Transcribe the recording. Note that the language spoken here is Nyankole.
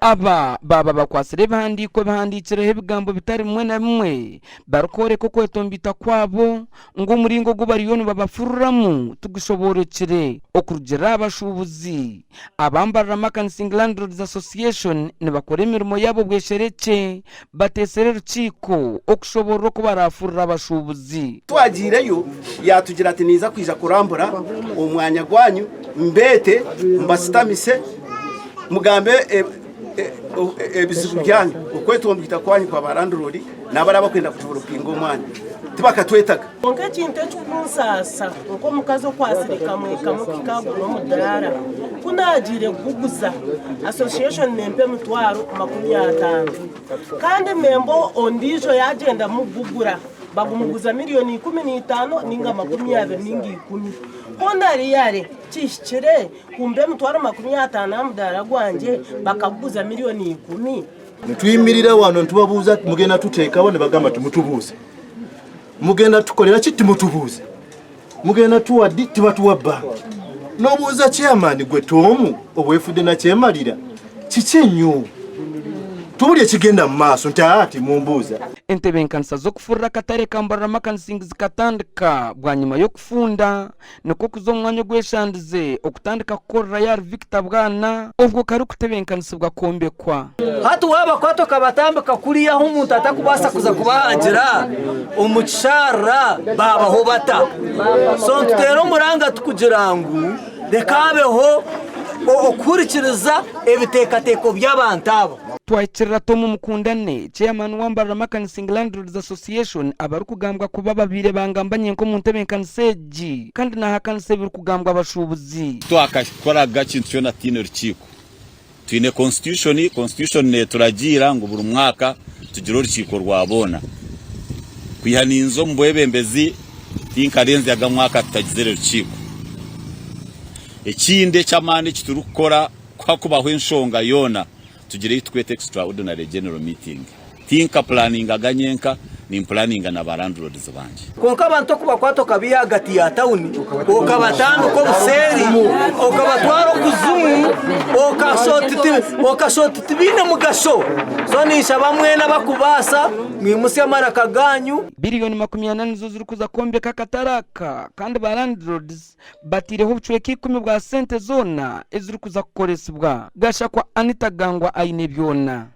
Aba baaba bakwatsire ebihandiiko ebihandiikireho ebigambo bitari bimwe na bimwe barikworeka okwetomboita kwabo ngu omuringo ogu bariyo nibabafururamu tigushoboorokire. Okurugiirira aha bashuubuzi, aba Mbarara Makanisi Landlords Association nibakora emirimo yaabo bwesherekye bateetsire orukiiko okushoboorora oku baraafurure abashuubuzi. Twagiireyo yaatugira ati ninza kwija kurambura omwanya gwanyu mbeete mbashutamise mugambe ebizibu byanyu okwetomboita kwanyu kwa ba landlord nabari abakwenda kudevelopinga omwanya tibakatwetaga. Kwonka ekintu ekirikunsaasa nk'omukazi okwatsire kamwe kamwe kuhika aha guri omudaara, ku naagiire kuguguza, association neempa emitwaro 50 kandi memba ondiijo yaagyendamu kugugura bagumuguza miriyoni 15 nainga 20 nainga ikumi. Hoona riyare kihikire kumpa emitwaro 50 aha mudaara gwangye bakaguguza miriyoni ikumi? Nitwimirira wano nitubabuuza mugenda tuteekawa nibagamba timutubuuze. Mugenda tukorera ki timutubuuze. Mugenda tuwa di tibatuwa banki. Nobuuza chairman gwe Tomu obwefude nakyemarira kiki ennyo? Tubuli ekigenda mu maaso nti aa timumbuuza. Entebenkanisa z'okufurira akatare ka Mbarara Makanising zikatandika bwanyima y'okufunda Nikwo kuza omu mwanya ogweshandize okutandika kukorerayo ahari Victor Bwana obwo karikutebenkanisibwa kwombekwa. Hati waabakwata okabatambika kuriya ahu omuntu atakubaasa kuza kubahagira omu kisharara baabaho bata? So nituteera omuranga tukugira ngu reka habeho okuhurikiriza ebiteekateeko by'abantu aba. Twahikirira Tom Mukundane, Chairman wa Mbarara Makanising Landlords Association abarikugambwa kuba babaire bangamba nyenka omu ntebenkanisa egi kandi nahakanisa ebirikugambwa abashuubuzi. Titwakakoraga kintu kyona tutaine rukiiko. Twine constitution, constitution neturagiira ngu buri mwaka tugire orukiiko rwa boona. Kwiha ninza omu bwebembezi tinkarenzyaga mwaka tutagizire rukiiko. Ekindi eky'amaani eki turikukora ku hakubaho enshonga yoona Tugire ei tukweta extraordinary general meeting. Tinka pulaningaga nyenka, nimpulaninga na ba landlords bangye. Kwonka abantu okubakwata okabiiha ahagati ya tauni, okabatambika obuseeri, okabatwara okuzimu, okashusha oti tibaine mugasho. So ninshaba mwena abakubaasa mwimutsye amaraka gaanyu. Biriyoni 40 nizo zirikuza kwombeka akatare aka kandi ba landlords Bataireho obucweka ikumi bwa sente zoona ezirikuza kukoresibwa. Gashakwa Anita Gangwa Ainebyona.